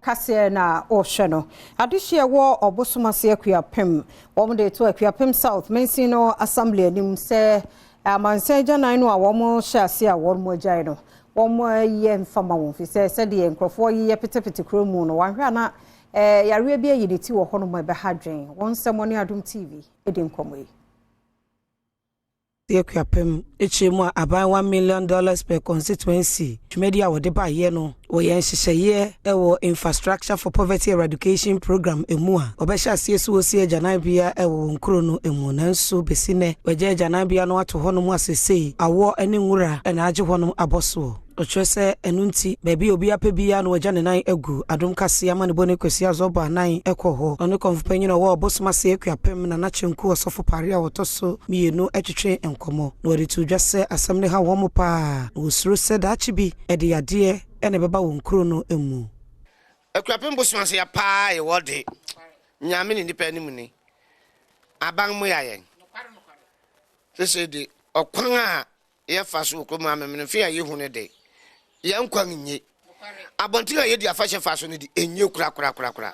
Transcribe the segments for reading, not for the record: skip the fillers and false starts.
Kaseɛ na ɔrehwɛ no. Adehyeɛ wɔ Ɔbosomase Akuapem. Wɔn de to Akuapem South Mansin no Assembly anim sɛ amansan agyanan no a wɔn hyɛ ase a wɔn agyae no, wɔn yɛ mfa ma wɔn fi sɛ sɛdeɛ nkurɔfoɔ yeyɛ petepete kuro mu no, wɔahwɛ ana yareɛ bi ayi ne ti wɔ hɔnom a ɛbɛha dwen. Wɔn nsɛm ne Adom TV di nkɔmmɔ yi. Akuapem akyire mu a aban $1 million per constituency dwumadi a wɔde baeɛ no, wɔyɛ nhyehyɛeɛ wɔ Infrastructure for Poverty Eradication Program emu a wɔbɛhyɛ aseɛ so wɔsi agyananbea wɔ wɔn kuro no mu. Nanso bɛsi nnɛ, wɔagya agyananbea no ato hɔnom asesei awɔ ne nwura na agye hɔnom abɔ soɔ. Ɔkyerɛ sɛ ɛno nti baabi a obi apɛ biara na wɔagya ne nan agu. Adom Kaseɛ amanebɔ ne Kwasi Azɔbɔ anan kɔ hɔ. Ɔne kɔmfopanyin a ɔwɔ Ɔbosomase Akuapem, Nana Kyenku Ɔsɔfo Pare a wɔtɔ so mmienu, twetwe nkɔmmɔ na wɔde to dwa sɛ asɛm ne ha wɔn mo paa na wɔsuro sɛ daakye bi ɛde yadeɛ ɛna ɛbɛba wɔn kuro no mu. Akuapem Bosomase yɛ paa, yɛwɔ de Nyame ne nipa anim ni aban mu yɛ yɛn sese de ɔkwan a yɛfa so wɔ kurom amemenemfe a yɛhu no de, yɛn kwan nye. Abɔnten a yɛdi afahyɛ fa so no de, enye korakorakorakora.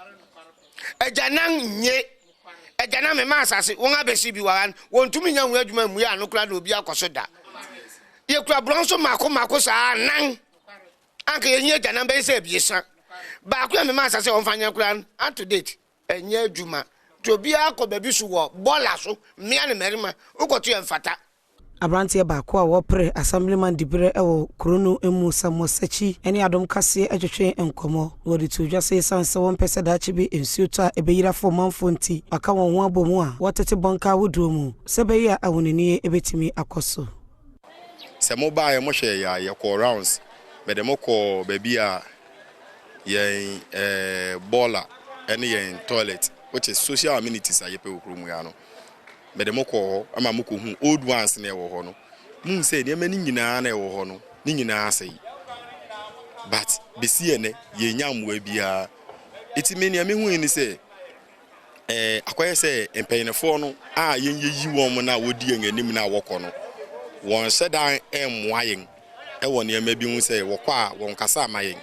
Agyanan nye. Agyanan mema asase wɔn abɛsi bi wɔ ha no, wɔntumi nya ho adwuma mmue ano koraa na obi akɔ so da. Yɛkura borɔn so mmaako mmaako saa nan. Anka yɛhia agyanan bɛyɛ sɛ 3. Baako a mema asase a wɔmfa nyɛ koraa no, up to date, ɛnyɛ adwuma. Nti obiara kɔ baabi so wɔ bɔɔla so, mmea ne mmarima, wokɔto yɛ mfata. Aberanteɛ baako a wɔpere assemblyman diberɛ wɔ kuro no mu, Samuel Sakyi, ne Adom Kaseɛ twetwe nkɔmmɔ na wɔde to dwa sɛ ɛsiane sɛ wɔmpɛ sɛ daakye bi nsuo tɔ a ɛbɛyiri afa ɔmanfoɔ nti, waka wɔn ho abɔ mu a wɔtete bɔnka ahodoɔ mu sɛ ɛbɛyɛ a ahonanie bɛtumi akɔ so. Sɛ mobaeɛ, mohwɛ yɛ a, yɛkɔɔ rounds, mede mo kɔɔ baabi a yɛn bɔɔla ne yɛn toilet, which is social amenities a yɛpɛ wɔ kurom ha no, mede mo kɔɔ hɔ ama mokɔhu old ones na ɛwɔ hɔ no. Muhu sɛ nneɛma no nyinaa na ɛwɔ hɔ no ne nyinaa asɛe, but bɛsi ɛnɛ yɛnya mmoa biara. Ɛti me nea mehu yi ne sɛ akɔyɛ sɛ mpanyinfoɔ no a yɛn yɛyi wɔn na wɔdi yɛn anim na wɔkɔ no, wɔn hyɛ dan mmoa yɛn ɛwɔ nneɛma bi ho sɛ wɔkɔ a wɔn kasa ama yɛn.